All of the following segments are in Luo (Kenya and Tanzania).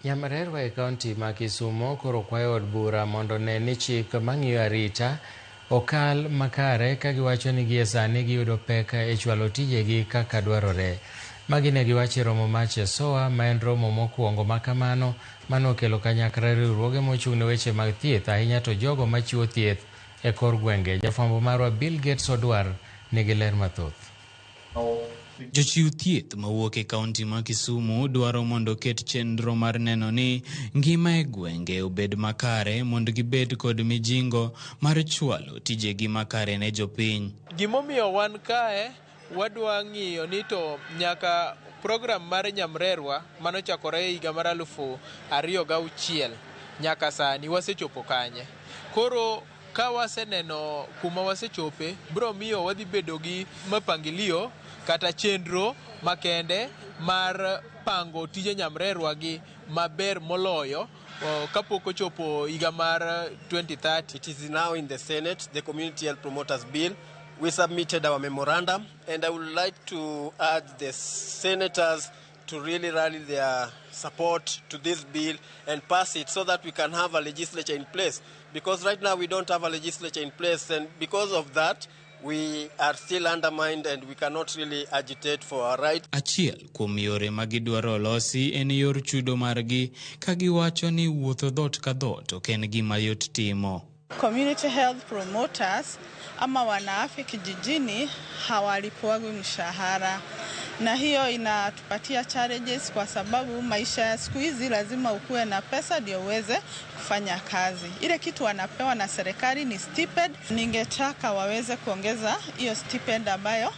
Nyamrerwa e kaunti ma Kisumo koro kwayo od bura mondo one ni chik mang'iyo arita okal makare ka giwacho ni gie sani giyudo pek e chwalo tijegi kaka dwarore. Magi ne giwacho e romo ma Chesoa ma en romo mokwongo ma kamano manokelo kanyakla riwruoge mochung' ne weche mag thieth ahinya to jogo machiwo thieth e kor gwenge. Jafwambo marwa Bill Gates Odwar nigi ler mathoth. Jochiw thieth mawuok e kaunti ma Kisumu dwaro mondo oket chenro mar neno ni ngima e gwenge obed makare mondo gibed kod mijingo mar chwalo tijegi makare ne jopiny. Gimomiyo wan kae wadwa ng'iyo ni to nyaka program mar Nyamrerwa manochakore e higa mar 2006 nyaka sani wasechopo kanye. Koro ka waseneno kuma wasechope, biro miyo wadhi bedo gi mapangilio kata chenro makende mar pango tije Nyamrerwa gi maber moloyo kapok ochopo higa mar 2030. It is now in the Senate, the Community Health Promoters Bill. We submitted our memorandum, and I would like to urge the senators to really rally their support to this bill and pass it so that we can have a legislature in place. Because right now we don't have a legislature in place, and because of that, we are still undermined and we cannot really agitate for our rights. Achiel kuom yore ma gidwaro losi en yor chudo margi ka giwacho ni wuotho dhoot ka dhoot ok en gima yot timo. Community health promoters ama wanaafya kijijini hawalipwagwi mshahara, na hiyo inatupatia challenges kwa sababu maisha ya siku hizi lazima ukuwe na pesa ndio uweze kufanya kazi. Ile kitu wanapewa na serikali ni stipend. Ningetaka waweze kuongeza hiyo stipend ambayo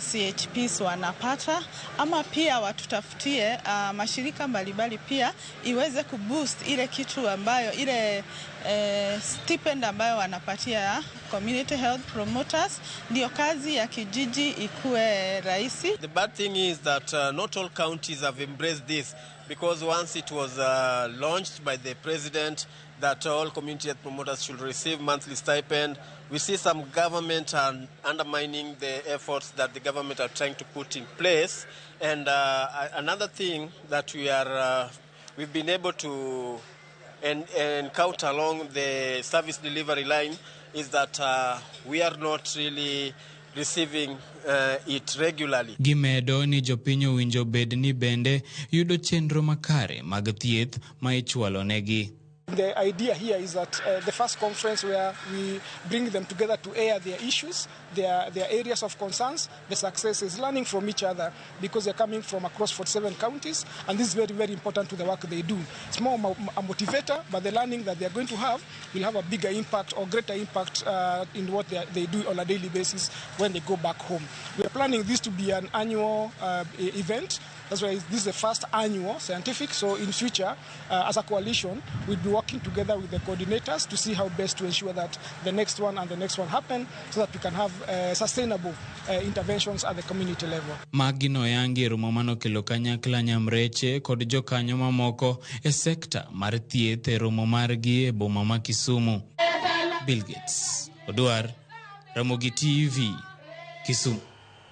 CHPs wanapata, ama pia watutafutie mashirika mbalimbali pia iweze kuboost ile kitu ambayo ile stipend ambayo wanapatia community health promoters, ndio kazi ya kijiji ikuwe rahisi. The bad thing is that not all counties have embraced this, because once it was launched by the president that all community health promoters should receive monthly stipend, we see some government are undermining the efforts that the government are trying to put in place. And another thing that we've been able to encounter along the service delivery line is that we are not really receiving it regularly. Gimedo ni jopiny owinjo bed ni bende yudo chenro makare mag thieth ma ichwalo negi. The idea here is that the first conference where we bring them together to air their issues, their areas of concerns, the successes, learning from each other, because they're coming from across 47 counties, and this is very, very important to the work they do. It's more a motivator, but the learning that they're going to have will have a bigger impact or greater impact in what they do on a daily basis when they go back home. We are planning this to be an annual event. That's why this is the first annual scientific. So in future, as a coalition, we'll be working together with the coordinators to see how best to ensure that the next one and the next one happen, so that we can have sustainable interventions at the community level. Magi noyangi e romo manokelo kanyakla nyamreche kod jokanyo mamoko e sekta mar thieth e romo margi e boma ma Kisumu. Bill Gates Odwar, Ramogi TV, Kisumu.